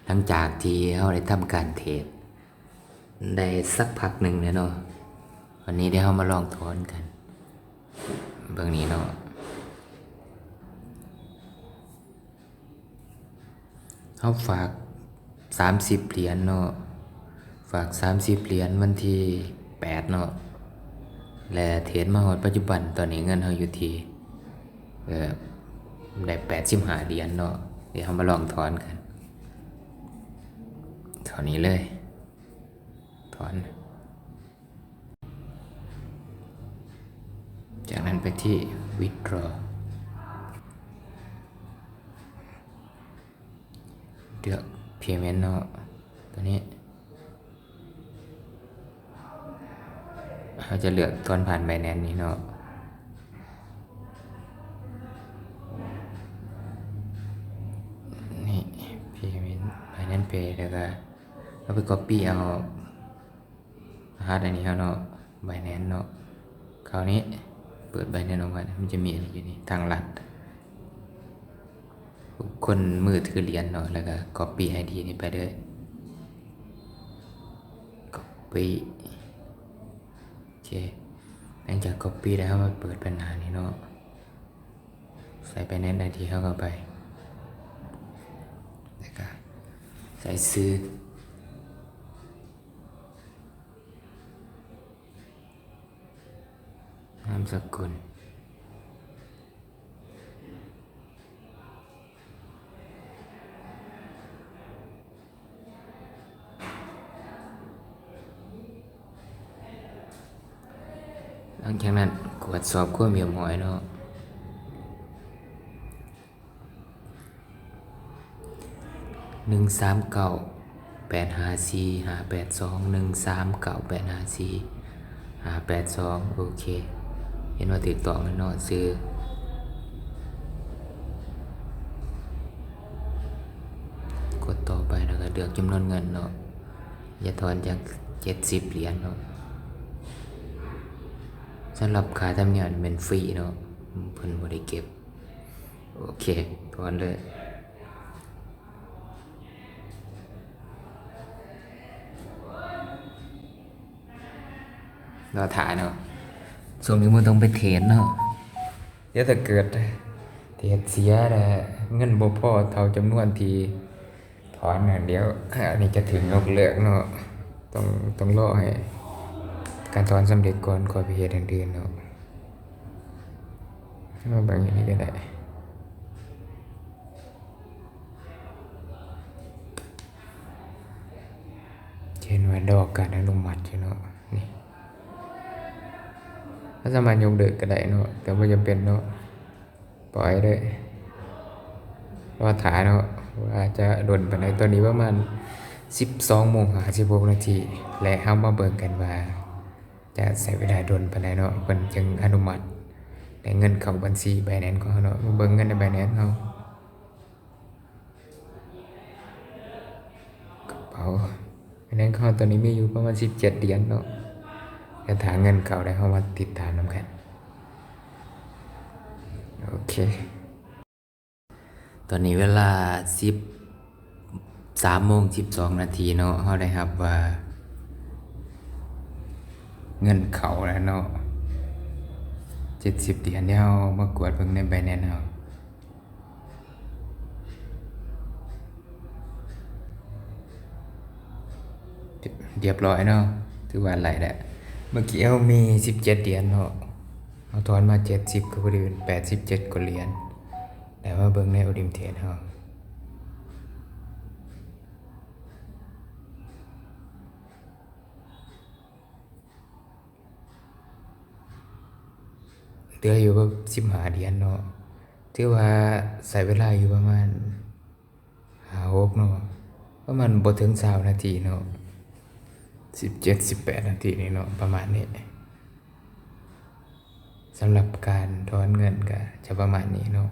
ຫຼັງຈາກທີ່ເຮົາໄດ້ທຳການເທຣດໄດ້ສັກພັກໜຶ່ງແລ້ວເນາະ, ວັນນີ້ດຽວເຮົາມາລອງຖອນກັນ. ເບິ່ງນີ້ເນາະ, ເຮົາຝາກສາມສິບຫຼຽນເນາະ, ຝາກສາມສິບຫຼຽນວັນທີແປດເນາະ, ແລະ ເທຣດມາຮອດປັດຈຸບັນ ຕອນນີ້ເງິນເຮົາຢູ່ທີ່ ເອີ ໄດ້ແປດສິບຫ້າຫຼຽນເນາະ. ດຽວເຮົາມາລອງຖອນກັນ, ເທົ່ານີ້ເລີຍ, ຖອນ. ຈາກນັ້ນໄປທີ່ withdraw, ເລືອກ payment ເນາະ, ຕົວນີ້ເຮົາຈະເລືອກຖອນຜ່ານ Binance ນີ້ເນາະ, ນີ້ payment Binance Pay ແລ້ວກໍເຮົາໄປ copy ເອົາ ລະຫັດອັນນີ້ເຮົາເນາະ, Binance ເນາະ, ຄາວນີ້ເປີດ Binance ອອກມາ ມັນຈະມີອັນນີ້ຢູ່ນີ້ ທາງລັດ, ຄົນມືຖືຫຼຽນເນາະ, ແລ້ວກໍ copy ID ນີ້ໄປເລີຍ, copy. ໂອເຄ, ຫຼັງຈາກ copy ແລ້ວ ເຮົາມາເປີດແຜ່ນໜ້ານີ້ເນາະ, ໃສ່ Binance ID ເຮົາເຂົ້າໄປ ແລ້ວກໍໃສ່ຊື່ ນາມສະກຸນ. ຫຼັງຈາກນັ້ນກວດສອບຄວາມຮຽບຮ້ອຍເນາະ, ໜຶ່ງສາມເກົ້າ ແປດຫ້າສີ່ ຫ້າແປດສອງ ໜຶ່ງສາມເກົ້າ ແປດຫ້າສີ່ ຫ້າແປດສອງ. ໂອເຄ, ເຫັນວ່າຖືກຕ້ອງແລ້ວເນາະ, ຊື່ ກົດຕໍ່ໄປ ແລ້ວກໍເລືອກຈຳນວນເງິນເນາະ, ຢ່າຖອນຈາກເຈັດສິບຫຼຽນເນາະ. ສຳລັບຄ່າທຳນຽມແມ່ນຟຣີເນາະ, ເພິ່ນບໍ່ໄດ້ເກັບ. ໂອເຄ, ຖອນເລີຍ. ລໍຖ້າເນາະ, ຊ່ວງນີ້ບໍ່ຕ້ອງໄປເທຣດເນາະ, ດຽວຖ້າເກີດເທຣດເສຍແລ້ວເງິນບໍ່ພໍເທົ່າຈຳນວນທີ່ ຖອນນັ້ນ ດຽວອັນນີ້ຈະຖືກຍົກເລີກເນາະ, ຕ້ອງ ຕ້ອງລໍໃຫ້ການຖອນສຳເລັດກ່ອນ ຄ່ອຍໄປເຮັດອັນອື່ນເນາະ. ເຮົາເບິ່ງອັນນີ້ກໍໄດ້, ເຫັນວ່າລໍການອະນຸມັດຢູ່ເນາະ, ນີ້ ເຮົາສາມາດຍົກເລີກກໍໄດ້ເນາະ, ແຕ່ບໍ່ຈຳເປັນເນາະ. ປ່ອຍເລີຍ, ລໍຖ້າເນາະ ວ່າຈະດົນປານໃດ. ຕອນນີ້ປະມານສິບສອງໂມງຫ້າສິບຫົກນາທີ ແລະ ເຮົາມາເບິ່ງກັນວ່າຈະໃຊ້ເວລາດົນປານໃດເນາະ ເພິ່ນຈຶ່ງອະນຸມັດໃຫ້ເງິນເຂົ້າບັນຊີ Binance ຂອງເຮົາເນາະ. ມາເບິ່ງເງິນໃນ Binance ເຮົາ. ກະເປົາ Binance ຂອງເຮົາຕອນນີ້ມີຢູ່ປະມານສິບເຈັດຫຼຽນເນາະ, ແຕ່ຖ້າເງິນເຂົ້າແລ້ວເຮົາມາຕິດຕາມນຳກັນ. ໂອເຄ, ຕອນນີ້ເວລາສິບສາມໂມງສິບສອງນາທີເນາະ, ເຮົາໄດ້ຮັບວ່າເງິນເຂົ້າແລ້ວເນາະ ເຈັດສິບຫຼຽນ. ດຽວເຮົາມາກວດເບິ່ງໃນ Binance ເຮົາ. ຮຽບຮ້ອຍເນາະ, ຖືວ່າໄຫຼແລ້ວ. ເມື່ອກີ້ເຮົາມີສິບເຈັດຫຼຽນເນາະ, ເຮົາຖອນມາເຈັດສິບ ກໍພໍດີເປັນແປດສິບເຈັດກວ່າຫຼຽນ. ແລ້ວມາເບິ່ງໃນ Odim Trade ເຮົາ. ເຫຼືອຢູ່ປະມານສິບຫ້າຫຼຽນເນາະ, ຖືວ່າໃຊ້ເວລາຢູ່ປະມານຫ້າຫົກເນາະ, ປະມານບໍ່ເຖິງຊາວນາທີເນາະ, ສິບເຈັດ ສິບແປດນາທີນີ້ເນາະ, ປະມານນີ້. ສຳລັບການຖອນເງິນກະຈະປະມານນີ້ເນາະ.